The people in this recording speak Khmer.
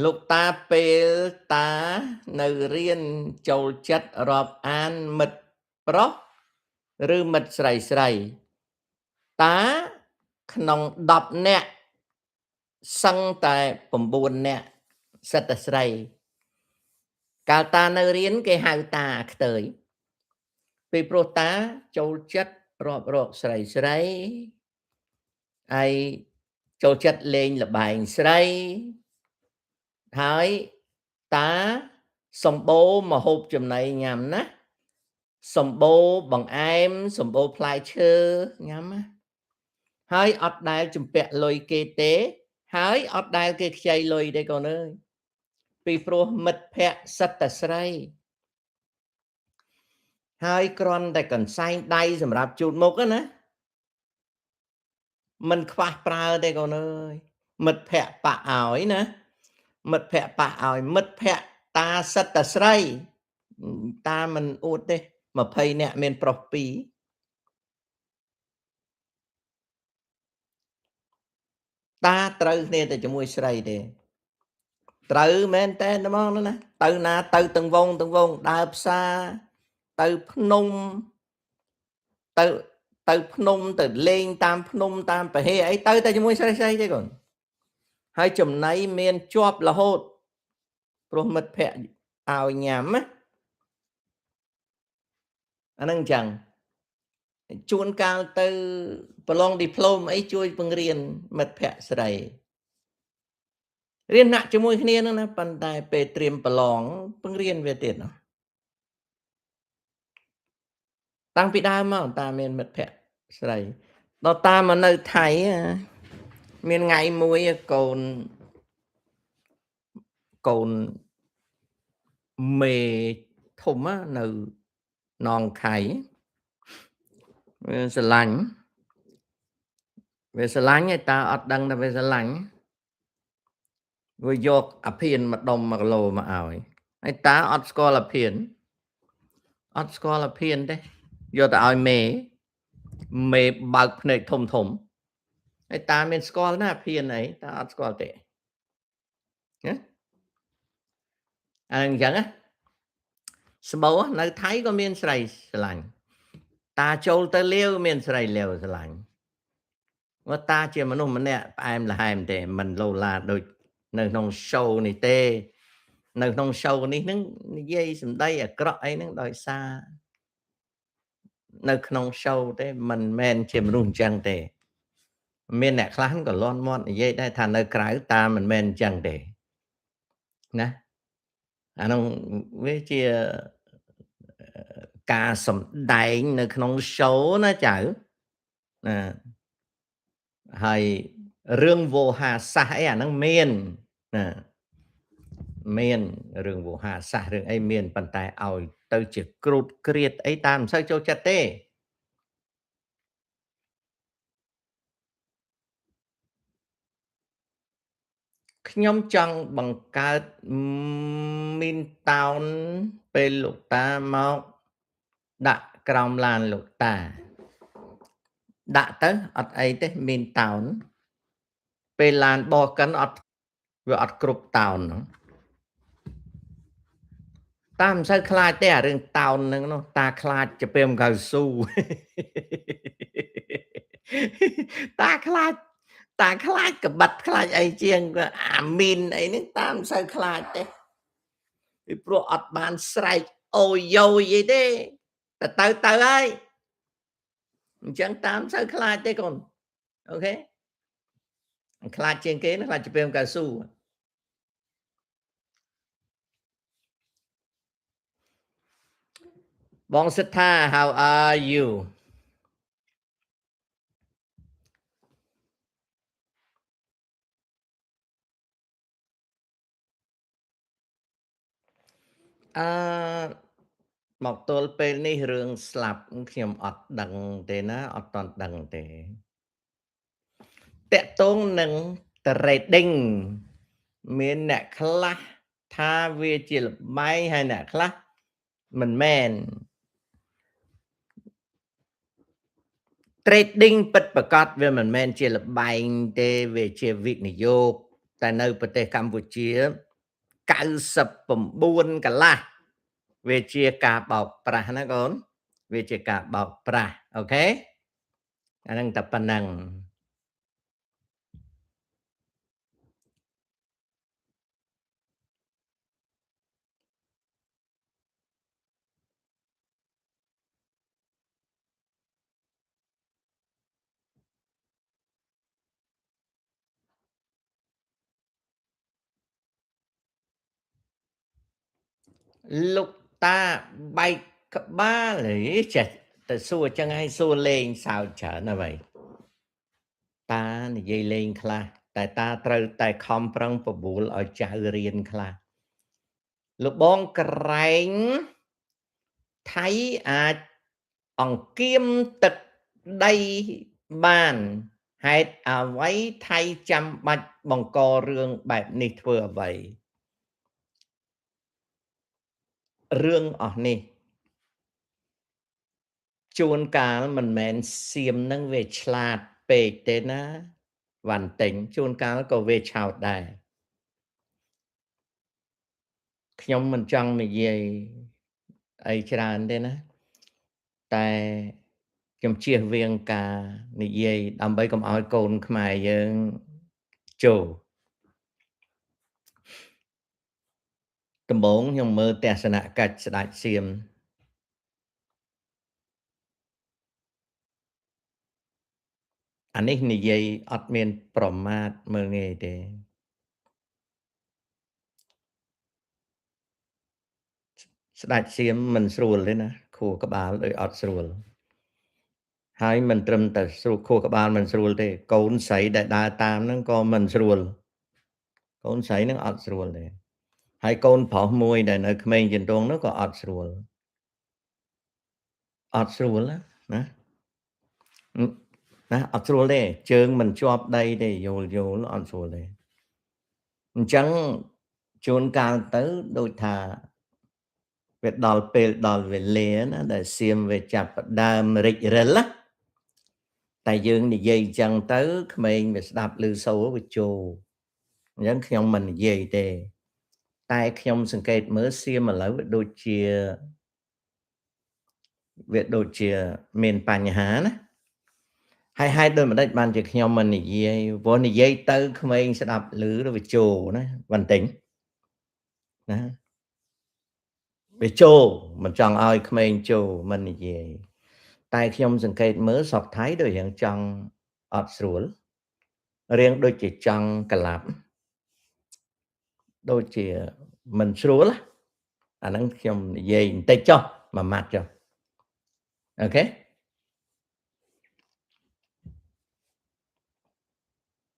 លោកតាពេលតានៅរៀនចូលចិត្តរាប់អានមិត្តប្រុសឬមិត្តស្រីស្រីតាក្នុង10នាក់សឹងតែ9នាក់សិតតែស្រីកាលតានៅរៀនគេហៅតាខ្ទើយពីព្រោះតាចូលចិត្តរាប់រកស្រីស្រីហើយចូលចិត្តលេងល្បែងស្រីហើយតាសម្បូរមហូបចំណីញ៉ាំណាសម្បូរបង្អែមសម្បូរផ្លែឈើញ៉ាំណាហើយអត់ដែលជំពាក់លុយគេទេហើយអត់ដែលគេខ្ចីលុយទេកូនអើយពីព្រោះមិត្តភ័ក្តិសិតតែស្រីហើយគ្រាន់តែកន្សែងដៃសម្រាប់ជូតមុខណាមិនខ្វះប្រើទេកូនអើយមិត្តភ័ក្តិប៉ឲ្យណាមិត្តភ័ក្តិប៉ឲ្យមិត្តភ័ក្តិតាសិតតែស្រីតាមិនអួតទេ20នាក់មានប្រុស2តាត្រូវគ្នាតែជាមួយស្រីទេត្រូវមែនតើហ្មងណាទៅណាទៅទាំងវងទាំងវងដើរផ្សារទៅភ្នំទៅទៅភ្នំទៅលេងតាមភ្នំតាមពហិអីទៅតែជាមួយស្រីស្រីទេកូនហើយចំណៃមានជាប់រហូតព្រោះមិត្តភ័ក្តិឲ្យញ៉ាំណាអាហ្នឹងអញ្ចឹងជួនកាលទៅប្រឡងឌីប្លូមអីជួយបង្រៀនមិត្តភ័ក្តិស្រីរៀនណាក់ជាមួយគ្នាហ្នឹងណាប៉ុន្តែពេលត្រៀមប្រឡងបង្រៀនវាទៀតណាតាំងពីដើមមកតាមានមិត្តភ័ក្តិស្រីដល់តាមកនៅថៃមានថ្ងៃមួយកូនកូនមេធំនៅនងខៃវាស្រឡាញ់វាស្រឡាញ់ឯតាអត់ដឹងថាវាស្រឡាញ់វាយកអាភៀនមួយដុំ1គីឡូមកឲ្យហើយតាអត់ស្គាល់អាភៀនអត់ស្គាល់អាភៀនទេយកទៅឲ្យមេមេបើកភ្នែកធំធំហើយតាមានស្គាល់ណាអាភៀនអីតាអត់ស្គាល់ទេណាអញ្ចឹងណាស្បូនៅថៃក៏មានស្រីស្រឡាញ់តាចូលទៅលាវមានស្រីលាវស្រឡាញ់មកតាជាមនុស្សម្នាក់ផ្អែមល្ហែមទេមិនលោឡាដូចនៅក្នុង show នេះទេនៅក្នុង show នេះនឹងនិយាយសម្ដីអាក្រក់អីហ្នឹងដោយសារនៅក្នុង show ទេមិនមែនជាមនុស្សអញ្ចឹងទេមានអ្នកខ្លះក៏លន់មាត់និយាយដែរថានៅក្រៅតាមិនមែនអញ្ចឹងទេណាអានោះវាជាការសម្ដែងនៅក្នុង show ណាចៅណាហើយរឿងវោហាសាសអីអាហ្នឹងមានណាមានរឿងវោហាសាសរឿងអីមានប៉ុន្តែឲ្យទៅជាគ្រូតគ្រៀតអីតាមមិនសូវចូលចិត្តទេខ្ញុំចង់បង្កើតមីនតោនពេលលោកតាមកដាក់ក្រោមឡានលោកតាដាក់ទៅអត់អីទេមីនតោនពេលឡានបោះកិនអត់វាអត់គ្រប់តោនហ្នឹងតាមិនសូវខ្លាចទេអារឿងតោនហ្នឹងនោះតាខ្លាចជាពេលមកៅស៊ូតាខ្លាចតាខ្លាចកបិតខ្លាចអីជាងអាមីនអីហ្នឹងតាមិនសូវខ្លាចទេពីព្រោះអត់បានស្រែកអូយយអីទេតែទៅទៅហើយអញ្ចឹងតាមសូវខ្លាចទេកូនអូខេខ្លាចជាងគេខ្លាចជាពេលកៅស៊ូបងសិដ្ឋា how are you អឺមកទល់ពេលនេះរឿងស្លាប់ខ្ញុំអត់ដឹងទេណាអត់តន់ដឹងទេតកតងនឹង trading មានអ្នកខ្លះថាវាជាល្បែងហើយអ្នកខ្លះមិនមែន trading ពិតប្រាកដវាមិនមែនជាល្បែងទេវាជាវិនិយោគ តែនៅប្រទេសកម្ពុជា99កន្លះវាជាការបោកប្រាស់ណាកូនវាជាការបោកប្រាស់ OK អាហ្នឹងតែប៉ុណ្ណឹងលោកតាបែកក្បាលចេះតែសួរចឹងឲ្យសួរលេងសើចច្រើនអ្វីតានិយាយលេងខ្លះតែតាត្រូវតែខំប្រឹងបបួលឲ្យចៅរៀនខ្លះលោកបងក្រែងថៃអាចអង្គៀមទឹកដីបានហេតុអ្វីថៃចាំបាច់បង្ករឿងបែបនេះធ្វើអ្វីរឿងអស់នេះជួនកាលមិនមែនសៀមនឹងវាឆ្លាតពេកទេណាវ៉ាន់ទិញជួនកាលក៏វាឆោតដែរខ្ញុំមិនចង់និយាយអីច្រើនទេណាតែខ្ញុំជៀសវាងការនិយាយដើម្បីកុំឲ្យកូនខ្មែរយើងចូលដំបូងខ្ញុំមើលទស្សនកិច្ចស្ដេចសៀមអានេះនិយាយអត់មានប្រមាថមើលងាយទេស្ដេចសៀមមិនស្រួលទេណាខួរក្បាលដូចអត់ស្រួលហើយមិនត្រឹមតែស្រួលខួរក្បាលមិនស្រួលទេកូនស្រីដែលដើរតាមហ្នឹងក៏មិនស្រួលកូនស្រីហ្នឹងអត់ស្រួលទេហើយកូនប្រុសមួយដែលនៅក្មេងជាងទងនោះក៏អត់ស្រួលអត់ស្រួលណាណាអត់ស្រួលទេជើងមិនជាប់ដីទេយល់យល់អត់ស្រួលទេអញ្ចឹងជួនកាលទៅដូចថាវាដល់ពេលដល់វេលាណាដែលសៀមវាចាប់ផ្ដើមរិចរិលណាតែយើងនិយាយអញ្ចឹងទៅក្មេងវាស្ដាប់ឮសូរវាចូលអញ្ចឹងខ្ញុំមិននិយាយទេតែខ្ញុំសង្កេតមើលសៀមឥឡូវវាដូចជាមានបញ្ហាណាហើយហេតុដូចម្ដេចបានជាខ្ញុំមិននិយាយព្រោះនិយាយទៅក្មេងស្ដាប់ឮទៅវាចូលណាបន្តិចណាវាចូលមិនចង់ឲ្យក្មេងចូលមិននិយាយតែខ្ញុំសង្កេតមើលស្រុកថៃដូចរៀងចង់អត់ស្រួលរៀងដូចជាចង់ក្លាប់ដូចជាមិនស្រួលអាហ្នឹងខ្ញុំនិយាយបន្តិចចុះមួយម៉ាត់ចុះអូខេ